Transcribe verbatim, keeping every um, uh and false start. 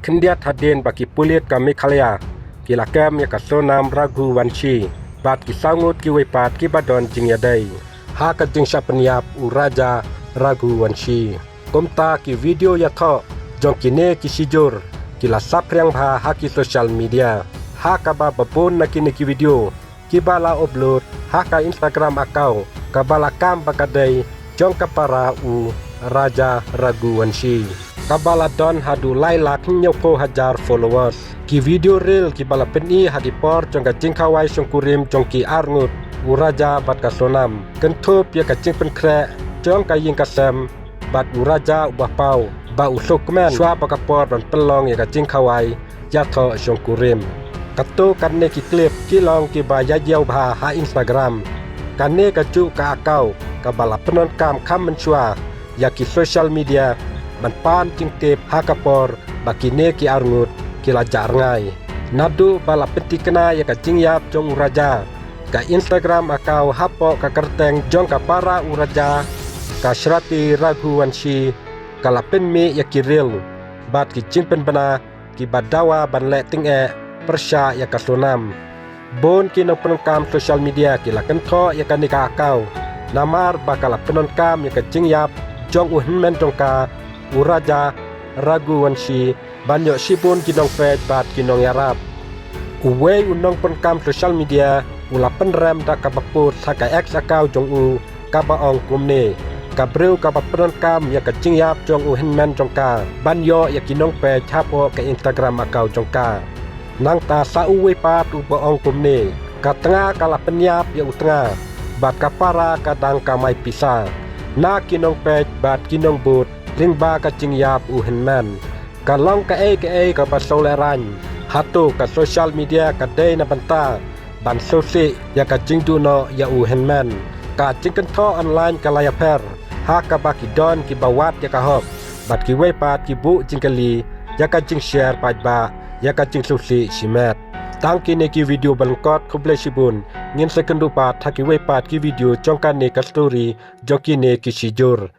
Khyndiat hadien ba ki pulit ka Meghalaya ki la kem ïa ka Sonam Raghuvanshi bad ki saw ngut kiwei pat kiba don jingïadei ha ka jingshah pynïap u Raja Raghuvanshi. Kumta ki video ïathoh jong kine ki shijur ki la saphriang bha ha ki social media, ha kaba babun na kine ki video kiba la upload ha ka Instagram account kaba la kam ba ka dei jong ka para u Raja Raghuvanshi, kaba la don haduh lai lak hynñiewphew hajar followers. Ki video reel kiba la pyni ha ki por jong ka jingkhawai shongkurim jong ki arngut u Raja bad ka Sonam kynthup ïa ka jingpynkhreh jong ka ïing ka sem bad u Raja uba paw ba u sngewkmen shuwa ba ka por ban pynlong ïa ka jingkhawai ïathoh shongkurim. Katto katne ki clip ki long kiba ïaïaw bha ha Instagram, kane kajuh ka account kaba la pyndonkam kham mynshuwa ïa ki social media ban pan jingtip ha ka por ba kine ki arngut ki la jah rngai. Naduh ba la pyntikna ïa ka jingïap jong u Raja, ka Instagram account hapoh ka kyrteng jong ka para u Raja, ka Shruti Raghuvanshi, ka la pynmih ïa ki reel bad ki jingpynbna kiba dawa ban leh tyngeh pyrshah ïa ka Sonam. Bun ki nongpyndonkam social media ki la kynthoh ïa kane ka account namar ba ka la pyndonkam ïa ka jingïap jong u hynmen jong ka u Raja Raghuvanshi ban ïoh shibun ki nongpeit bad ki nongïarap. Uwei u nongpyndonkam social media u la pynrem da kaba post ha ka X account jong u, kaba ong kumne: Ka briew kaba pyndonkam ïa ka jingïap jong u hynmen jong ka ban ïoh ïa ki nongpeit hapoh ka Instagram account jong ka. Nangta sa uwei pat uba ong kumne: Ka tnga ka la pynïap ïa u tnga bad ka para ka dang kamai pisa na ki nongpeit bad ki nongbud lyngba ka jingïap u hynmen. Ka long kaei kaei kaba sngewlehrain. Hato ka social media ka dei na bynta ban sngewsih ïa ka jingduh noh ïa u hynmen? Ka jingkynthoh online ka la ïapher ha kaba ki don kiba wad ïa ka hok bad kiwei pat ki buh jingkylli ïa ka jingshare paidbah ïa ka jingsngewsih shimet. Tang kine ki video ba lyngkot, khublei shibun. Ngin sa ïakynduh pat ha kiwei pat ki video jong kane ka story jong kine ki shijur.